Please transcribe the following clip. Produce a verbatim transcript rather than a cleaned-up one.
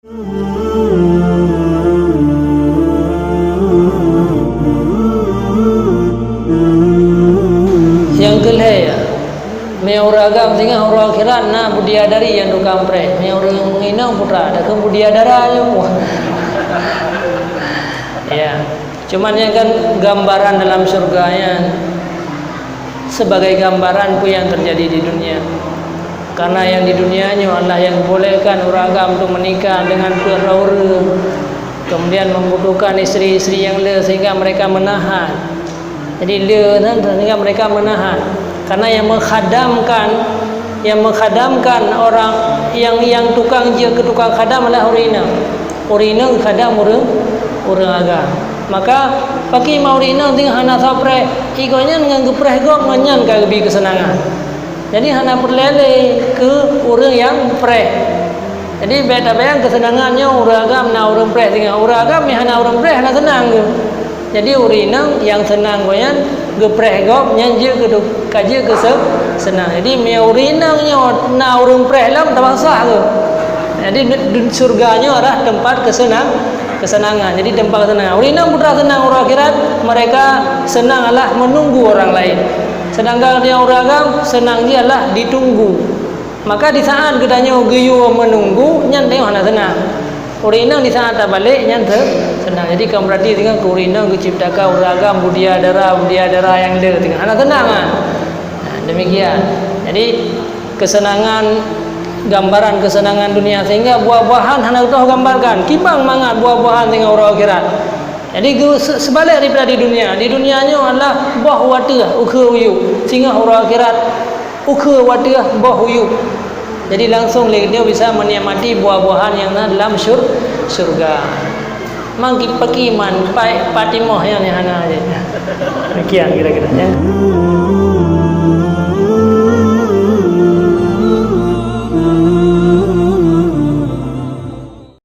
Nyang keu lhèe, meunyoe ureueng agam singoh, ureueng akhirat na budiadari nyang tukang preh. Meunyoe ureueng inong putra, takheun budiadara nyoe. Ya. Cuman nyan kan gambaran dalam syurga nyan, sebagai gambaran peue nyang teujadi di dunia. Karena nyang di dunia nyoe Allah nyang bolehkan ureueng agam untuk menikah dengan peuet droe ureueng, kemudian membutuhkan istri-istri nyang le sehingga mereka menahan. Jadi le nyan sehingga mereka menahan. Karena nyang mengkhadamkan, nyang mengkhadamkan orang nyang, nyang tukang jeuet keu tukang khadam adalah ureueng inong. Ureueng inong khadam ureueng, ureueng agam. Maka pakri ma ureueng inong singoh hana soe preh, igoe nyan ngon geupreh gob ngon nyan ka geubi keuseunangan. Jadi hana peureulèe lé keu ureueng nyang preh. Jadi bèk tabayang keuseunangan nyoe ureueng agam na ureueng preh singoh. Ureueng agam nyang hana ureueng preh hana seunang geuh. Jadi ureueng inong nyang seunang gobnyan geupreh gob nyan jeuet keu, ka jeuet keu se-, seunang. Jadi meunyoe ureueng inong nyoe na ureueng preh lom, tambah sah geuh. Jadi du-, du-, syurga nyoe adalah teumpat keuseunang-, keuseunangan. Jadi teumpat keuseunangan. Ureueng inong putra seunang, ureueng akhirat mereka seunang adalah menunggu orang lain. Sedangkan ureueng agam seunang jih adalah ditunggu. Maka di saat geutanyoe geuyue menunggu, nyan tanyoe hana seunang. Ureueng inong di saat tabalek, nyan se-, seunang. Jadi kan berarti singoh keu ureueng inong geuciptakan ureueng agam budiadara, budiadara nyang le singoh. Hana seunang kan? Nah, demikian. Jadi kesenangan, gambaran kesenangan dunia sehingga buah-buahan hana geutoh gambarkan. Kiban mangat buah-buahan singoh uroe akhirat. Jadi geu-, se-, sebalek daripada di dunia. Di dunia nyoe adalah boh wateuh ukeue u yup. Singoh uroe akhirat ukeue wateuh boh u yup. Jadi langsung lé geutanyoe bisa menikmati buah-buahan nyang na dalam syur-, syurga. Mangki paki man pai patimoh nyang hana jih. Demikian kira-kira, ya.